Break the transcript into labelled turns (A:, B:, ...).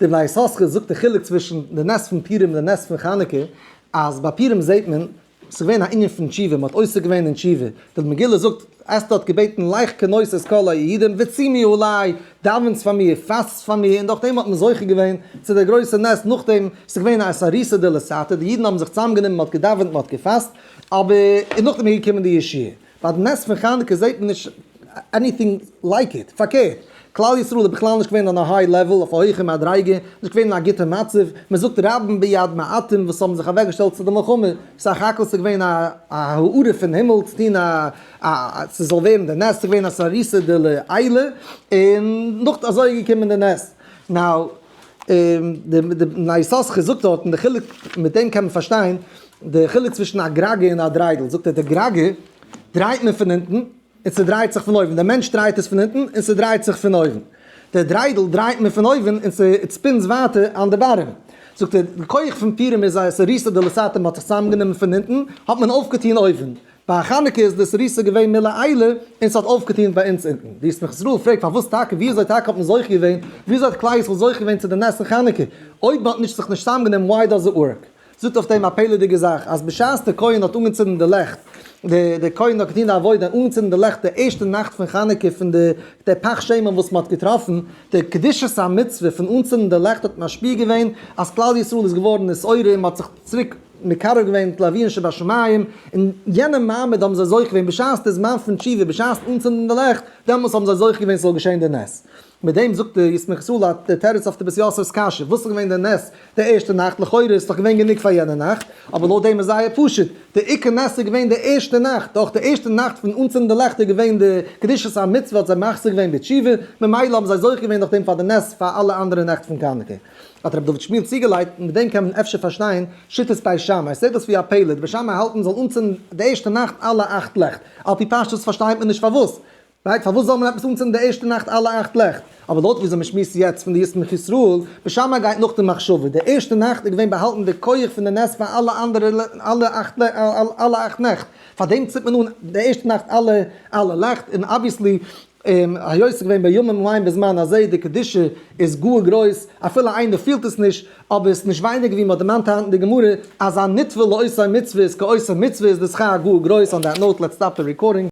A: די בני יששכר זאגט די חילוק צווישן די נס פון פורים און די נס פון חנוכה, אז ביי פורים זעט מען ס'איז געווען א ענין פון תשובה, מ'האט עוסק געווען אין תשובה, די מגילה זאגט, אסתר האט געבעטן לך כנוס את כל היהודים וצומו עלי, דאווענטס פאר מיר, פאסטס פאר מיר, און דורך דעם האט מען זוכה געווען צו די גרויסע נס, נאכדעם ס'איז געווען א אתערותא דלתתא, די אידן האבן זיך צוזאמגענומען, מ'האט געדאווענט, מ'האט געפאסט, אבער און נאכדעם איז געקומען די ישועה. ביי די נס פון חנוכה זעט מען נישט anything like it, פארקערט, כלל ישראל איז בכלל נישט געווען on a high level, אויף א הויכע מדריגה, נישט געווען אין א גוטע מצב, מען זאגט רבים ביד מעטים וואס האבן זיך אוועקגעשטעלט צו די מלחמה, סך הכל ס'איז געווען א הארה פון הימל צו טון א א ס'זאל ווערן די נס, ס'איז געווען אתערותא דלעילא, און נאך אזוי איז געקומען די נס. Now, די בני יששכר זאגט דארטן די חילוק, מיט דעם קען מען פארשטיין די חילוק צווישן א גראגע און א דריידל, זאגט ער די גראגע דרייט מען פון אונטן און ס'דרייט זיך פון אויבן, דער מענטש דרייט עס פון אונטן און ס'דרייט זיך פון אויבן, די דריידל דרייט מען פון אויבן און ס' spins ווייטער אן די bottom. זאגט ער, די כח פון פורים איז אז אתערותא דלתתא, מ'האט זיך צוזאמגענומען פון אונטן, האט מען אויפגעטון אויבן. ביי חנוכה איז די אתערותא געווען מלעילא און ס'האט אויפגעטון ביי אונז אונטן. די ישמח ישראל פרעגט פארוואס טאקע, ווי אזוי טאקע האט מען זוכה געווען, ווי אזוי האט כלל ישראל זוכה געווען צו די נס אין חנוכה, אויב מ'האט נישט זיך נישט צוזאמגענומען why does it work? זאגט אויף דעם א פלא'דיגע זאך, אז בשעת דער כהן האט אנגעצינדן די לעכט, דער דער כהן האט געטון די עבודה און אנגעצינדן די לעכט די ערשטע נאכט פון חנוכה פון די די פך שמן וואס מען האט געטראפן, די קדושת המצוה פון אנצינדן די לעכט האט משפיע געווען אז כלל ישראל איז געווארן נתעורר און מען האט זיך צוריק מקרב געווען לאביהם שבשמים, אין יענעם מעמד האבן זיי זוכה געווען בשעת די זמן פון תשובה, בשעת אנצינדן די לעכט, דעמאלס האבן זיי זוכה געווען ס'זאל געשען די נס. מיט דעם זאגט דער ישמח ישראל א די תירוץ אויף די בית יוסף'ס קשיא, וואס איז געווען די נס די ערשטע נאכט, לכאורה איז דאך געווען גענוג פאר יענע נאכט, אבער לויט דעם איז זייער פשוט, די עיקר נס איז געווען די ערשטע נאכט, דורך די ערשטע נאכט פון אנצינדן די לעכט איז געווען די קדושת המצוה האט זיי מחזיר געווען בתשובה, ממילא האבן זיי זוכה געווען נאכדעם פאר די נס פאר אלע אנדערע נעכט פון חנוכה. האט רבי דוד שמואל צוגעלייגט, מיט דעם קען מען אפשר פארשטיין שיטת בית שמאי, עס זעט אויס ווי א פלא, די בית שמאי האלטן מ'זאל אנצינדן די ערשטע נאכט אלע אכט לעכט, על פי פשטות פארשטייט מען נישט פארוואס, right, פארוואס זאל מען עפעס אנצינדן די ערשטע נאכט אלע אכט לעכט? אבער לויט וויאזוי מ'שמועסט יעצט פון די ישמח ישראל, בית שמאי גייט נאך די מחשבה, די ערשטע נאכט איז געווען באהאלטן די כח פון די נס פאר אלע אנדערע אלע אכט נעכט, פארדעם צינדט מען אן די ערשטע נאכט אלע אלע לעכט, און obviously היות ס'איז געווען בימים ההם בזמן הזה די קדושה איז גאר גרויס, אפילו איינער פילט עס נישט, אבער עס איז נישט ווייניגער ווי מ'האט דערמאנט היינט אין די גמרא אז א נטבע לעושה מצוה איז כעושה מצוה איז די שכר גאר גרויס, on that note let's stop the recording.